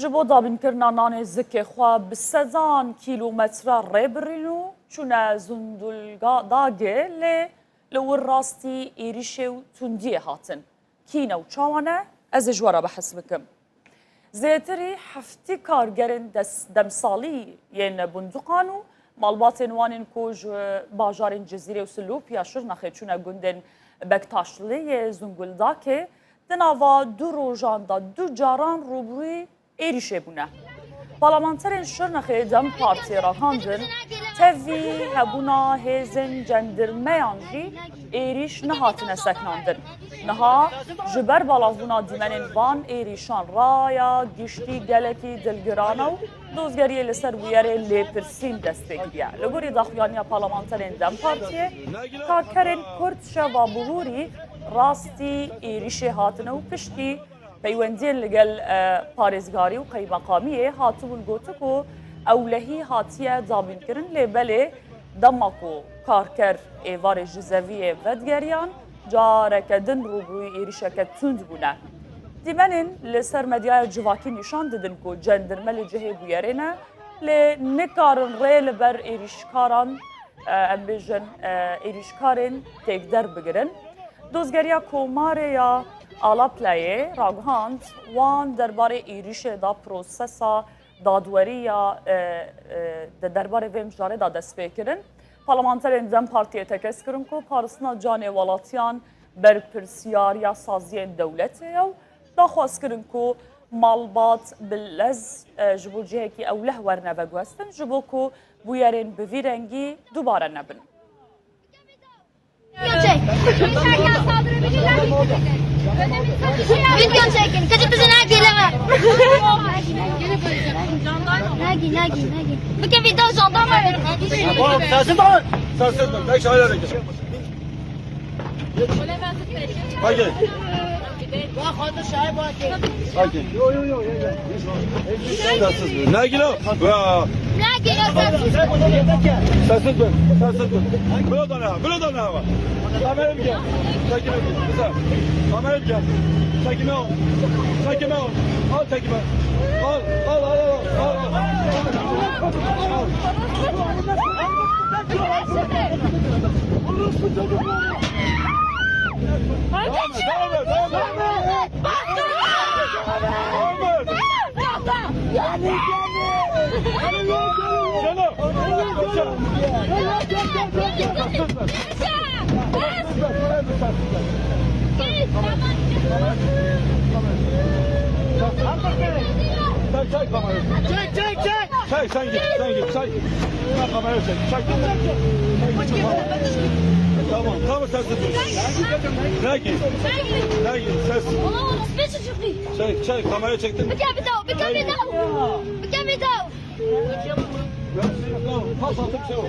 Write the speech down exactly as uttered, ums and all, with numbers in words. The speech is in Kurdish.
Ji bo dabînkirina nanê zikê xwe bi sedan kîlometre rê birîn û çûne Zundulga-, dagê, lê li wir rastî êrîşê û tundiyê hatin. Kî ne û çawa ne? Ez ê ji we re behs bikim. Zêtirî heftî kargerên des-, demsalî yên bunduqan û malbatên wan ên ku ji bajarên Cizîrê û Silûp ya Şirnexê çûne gundên Bektaşlî yê Zunguldakê, di nava du rojan de du caran rûbirûyî êrîşê bûne. Parlamenterên Şirnexê DEM Partiyê rahandin, tevî hebûna hêzên cendirmeyan jî êrîş nehatine sekinandin. Niha ji ber belavbûna dîmenên van êrîşan raya giştî gelekî dilgiran e û dozgeriyê li ser bûyerê lêpirsîn dest pê kiriye. Li gorî daxuyaniya parlamenterên DEM Partiyê, karkerên Kurd şeva bihûrî rastî êrîşê hatine û piştî peywendiyên li gel, e, parêzgarî û qeymeqamiyê hatibûn gotin ku ewlehî hatiye dabînkirin, lê belê dema ku karker êvarê ji zeviyê vedigeriyan, careke din rûbirûyî êrîşeke tund bûne. Dîmenên li ser medyaya civakî nîşan didin ku cendirme li cihê bûyerê ne, lê nikarin rê li ber êrîşkaran, e, em bêjin, e, êrîşkarên têkder bigirin. Dozgeriya Komarê ya Alaplayê ragihand, wan derbarê êrîşê de prosesa dadwerî ya, e, e, de derbarê vê mijarê de dest pê kirin. Parlamenterên DEM Partiyê tekez kirin ku parastina canê welatiyan berpirsiyariya saziyên dewletê ye û daxwaz kirin ku malbat bi lez, e, ji bo cihekî ewleh werne veguhestin, ji bo ku bûyerên bi vî rengî dubare nebin. Video çek. Video çekin. Kaçı bizi ne geleme? Nagi, nagi, nagi. Bike video jandarma. Oğlum, sessiz ol. Sessiz ol. Beş aylar önce. Hadi. Hadi. Sessiz ol. Ne gülüyor? Bra. Ne gülüyor sessiz? Sessiz dur. Sessiz dur. Bırak ona. Bırak ona. Kamerayı bir gel. Çekil bir. Güzel. Kamerayı bir gel. Çekime al. Çekime al. Al çekime. Al, al, al, al, al, al. Al. Devam et, devam et, devam et. Devam et. Canım. Çek, çek, çek. Çek, sen git, sen git, çek. Sen kamerayı çek, çek. Tamam, tamam, sen sus. Ne git? Ne git? Ses. Çek, çek, kamerayı çektim. Bir kere bir daha, bir kere bir daha. Bir kere bir daha. Tamam, pas attık, şey oldu.